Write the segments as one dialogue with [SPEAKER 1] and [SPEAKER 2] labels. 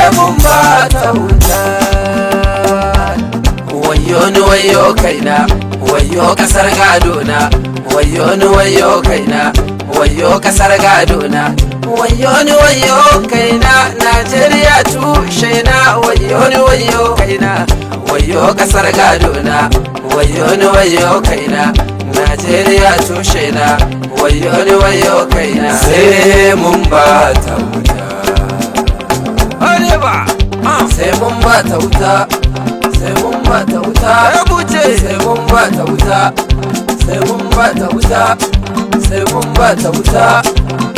[SPEAKER 1] Sai mun ba ta wuta. Wayo ni wayo kaina, wayo kasar gadona. Wayo ni wayo kaina, wayo kasar gadona. Wayo ni wayo kaina, Najeriya tushe na. Wayo ni wayo kaina, wayo kasar gadona. Wayo ni wayo kaina, Najeriya tushe na. Wayo ni wayo kaina. Sai mun ba ta wuta. Arewa. Sai mun ba ta wuta. Sai mun ba ta wuta. Rubuce. Sai mun ba ta wuta. Sai mun ba ta wuta. Sai mun ba ta wuta.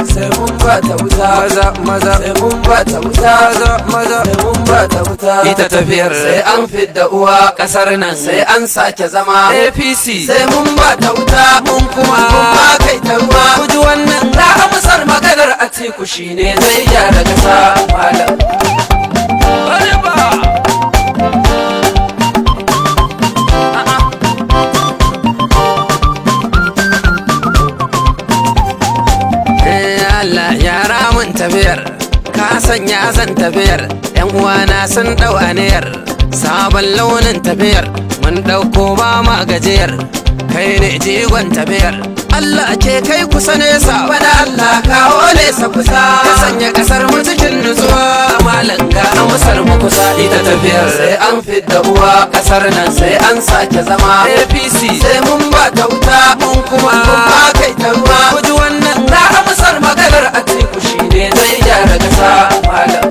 [SPEAKER 1] Sai mun ba ta wuta.
[SPEAKER 2] Maza maza.
[SPEAKER 1] Sai mun ba ta wuta.
[SPEAKER 2] Maza maza.
[SPEAKER 1] Sai mun ba ta wuta.
[SPEAKER 2] Ita tafiyar
[SPEAKER 1] sai an fidda uwa kasar nan, sai an sake zama.
[SPEAKER 2] APC.
[SPEAKER 1] Sai mun ba ta wuta.
[SPEAKER 2] Mun kuma
[SPEAKER 1] mun ma kai ta ruwa.
[SPEAKER 2] Ku ji wannan.
[SPEAKER 1] Na amsar maganar Atiku shine zai gyara kasa, malam.
[SPEAKER 2] Arewa.
[SPEAKER 1] Allah yara mun tafiyar, ka sanya zan tafiyar. Yan uwana sun dau aniyar sabon launin tafiyar. Mun dauko ba ma gajiyar, kai ne jigon tafiyar. Allah ke kai kusa nesa, wani Allah kawo nesa kusa. Ka sanya kasar mu cikin nutsuwa, malam ga amsar mu kusa. Ita tafiyar sai an fidda uwa kasar nan, sai an sake zama.
[SPEAKER 2] APC.
[SPEAKER 1] Sai mun ba ta wuta.
[SPEAKER 2] Mun kuma
[SPEAKER 1] mun ma kai ta ruwa.
[SPEAKER 2] Ku ji wannan.
[SPEAKER 1] Na amsar maganar Atiku shine zai gyara kasa, malam.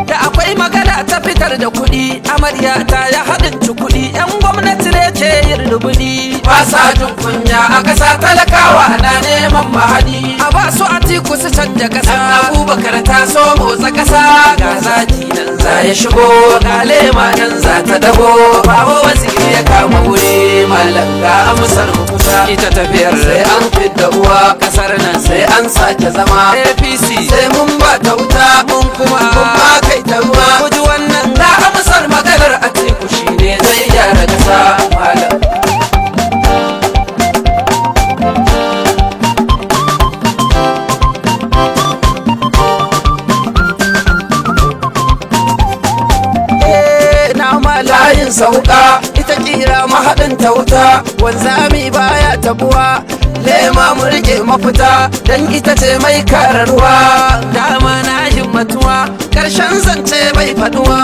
[SPEAKER 2] Da akwai magana ta fitar da kuɗi, amarya ta ya haɗin kuɗi, 'yan gwamnati ne ke yin rubuɗi.
[SPEAKER 1] Ba sa jin kunya a ƙasa, talakawa na neman mahadi.
[SPEAKER 2] A ba su Atiku su canja ƙasa.
[SPEAKER 1] Dan Abubakar ta so motsa ƙasa. Ga zaki nan za ya shigo, ga lema nan za ta dago. Babu Waziri ya kama wuri, malam ga amsar mu kusa.
[SPEAKER 2] Ita tafiyar
[SPEAKER 1] sai an fidda uwa kasar nan, sai an sake zama.
[SPEAKER 2] APC.
[SPEAKER 1] Sai mun ba ta wuta.
[SPEAKER 2] Mun kuma
[SPEAKER 1] mun ma kai ta ruwa.
[SPEAKER 2] Ku ji wannan.
[SPEAKER 1] Na amsar maganar Atiku shine zai gyara kasa, malam.
[SPEAKER 2] Eh, na mala.
[SPEAKER 1] Layin sauka.
[SPEAKER 2] Ita kira
[SPEAKER 1] mahaɗin ta wuta.
[SPEAKER 2] Wanzami baya tabuwa.
[SPEAKER 1] Lema mu rike mafita, dan ita ce mai kararwa.
[SPEAKER 2] Dama na himmatuwa,
[SPEAKER 1] karshen zance bai faduwa,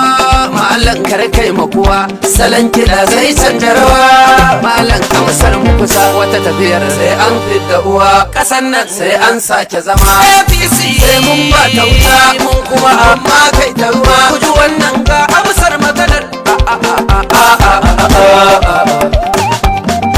[SPEAKER 1] malam kar kai makuwa. Salon kiɗa zai canja rawa, malam amsar mu kusa. Wata tafiyar sai an fidda uwa ƙasan nan, sai an sake zama.
[SPEAKER 2] APC.
[SPEAKER 1] Sai mun ba ta wuta.
[SPEAKER 2] Mun kuma
[SPEAKER 1] amma kai ta ruwa.
[SPEAKER 2] Ku ji wannan ga amsar maganar. A a a a a a a a.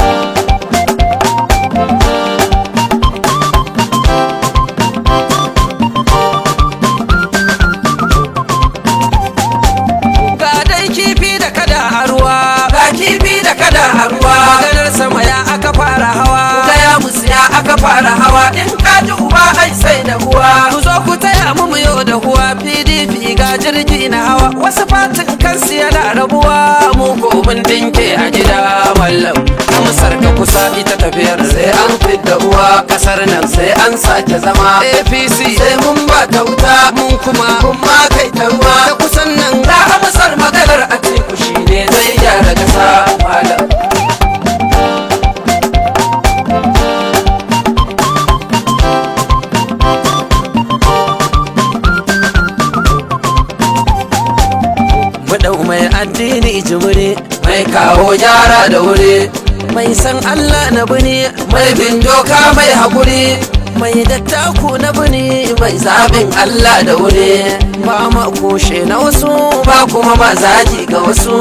[SPEAKER 2] Ga dai kifi da kada a ruwa.
[SPEAKER 1] Ga kifi da kada a ruwa.
[SPEAKER 2] Maganar sama ya aka fara hawa.
[SPEAKER 1] Gaya musu ya aka fara hawa. In ka ji uba ai sai da uwa.
[SPEAKER 2] Ku zo ku taya mu mu yau da huwa. PDP ga jirgi na hawa. Wasu fatin kansu yana rabuwa.
[SPEAKER 1] Mu ko mun dinke a gida, mallam amsar ka kusa. Ita tafiyar sai an fidda uwa kasar nan, sai an sake zama.
[SPEAKER 2] APC.
[SPEAKER 1] Sai mun ba ta wuta.
[SPEAKER 2] Mun kuma
[SPEAKER 1] mun ma kai ta ruwa.
[SPEAKER 2] Ta kusan nan.
[SPEAKER 1] Na amsar maganar Atiku shine zai gyara kasa, malam.
[SPEAKER 2] Mu dau mai addini jimiri.
[SPEAKER 1] Mai kawo gyara da wuri.
[SPEAKER 2] Mai san Allah na bini.
[SPEAKER 1] Mai bin doka, mai haƙuri.
[SPEAKER 2] Mai dattaku na bini.
[SPEAKER 1] Mai zaɓin Allah da wuri.
[SPEAKER 2] Ba ma kushe na wasu.
[SPEAKER 1] Ba kuma mazaji ga wasu,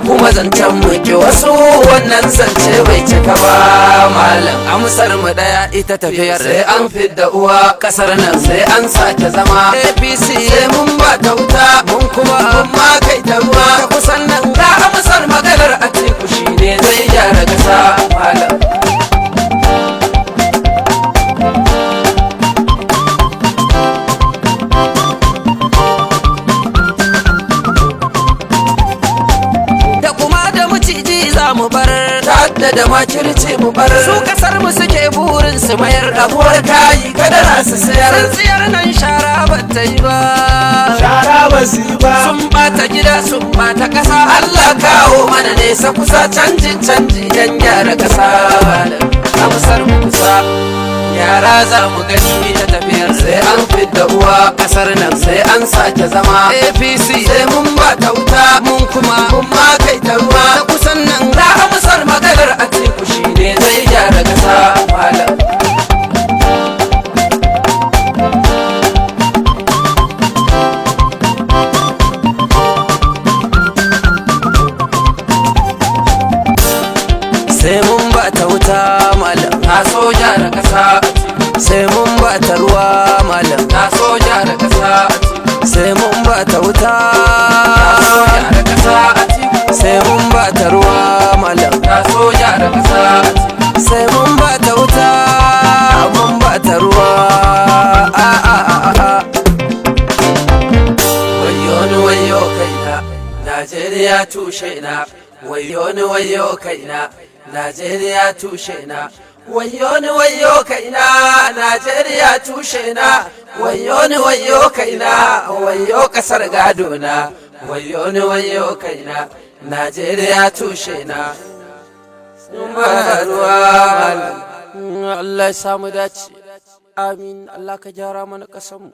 [SPEAKER 1] kuma zancen muke wasu, wannan zance bai cika ba, malam amsar mu daya. Ita tafiyar sai an fidda uwa kasar nan, sai an sake zama.
[SPEAKER 2] APC.
[SPEAKER 1] Sai mun ba ta wuta.
[SPEAKER 2] Mun kuma
[SPEAKER 1] mun ma kai ta ruwa.
[SPEAKER 2] Ta kusan nan.
[SPEAKER 1] Na amsar maganar Atiku shine zai gyara kasa, malam.
[SPEAKER 2] Da kuma da maciji za mu bar.
[SPEAKER 1] Ta'adda da makirci mu bar.
[SPEAKER 2] Su kasar mu suke burin su mayar.
[SPEAKER 1] Rabuwar kayi kadara su sayar.
[SPEAKER 2] Tsintsiyar nan shara ba ta yi ba.
[SPEAKER 3] Shara ba su yi ba.
[SPEAKER 2] Sun bata gida, sun bata kasa.
[SPEAKER 1] Allah kawo mana nesa kusa, canjin canji dan gyara kasa. Amsar mu kusa, yara za mu gani ta tafiyar. Sai an fidda uwa kasar nan, sai an sake zama.
[SPEAKER 2] APC.
[SPEAKER 1] Sai mun ba ta wuta,
[SPEAKER 2] mun kuma
[SPEAKER 1] mun ma kai ta ruwa.
[SPEAKER 2] Ta kusan nan.
[SPEAKER 1] Na amsar maganar Atiku shine zai gyara kasa, malam.
[SPEAKER 2] Sai mun ba ta wuta, malam.
[SPEAKER 1] Na so gyara kasa.
[SPEAKER 2] Sai mun ba ta ruwa, malam.
[SPEAKER 1] Na so gyara kasa.
[SPEAKER 2] Sai mun ba ta wuta.
[SPEAKER 1] Na so gyara kasa.
[SPEAKER 2] Sai mun ba ta ruwa, malam.
[SPEAKER 1] Na so gyara kasa.
[SPEAKER 2] Sai mun ba ta wuta, mun ba ta ruwa, a a a a.
[SPEAKER 1] Wayo ni wayo kaina, Najeriya tushe na. Wayo ni wayo kaina, Najeriya tushe na. Wayo ni wayo kaina, Najeriya tushe na. Wayo ni wayo kaina, wayo kasar gado na. Wayo ni wayo kaina, Najeriya tushe na. Ba ruwa, malam.
[SPEAKER 2] Allah ya samu dace, amin. Allah ka gyara mana kasanmu.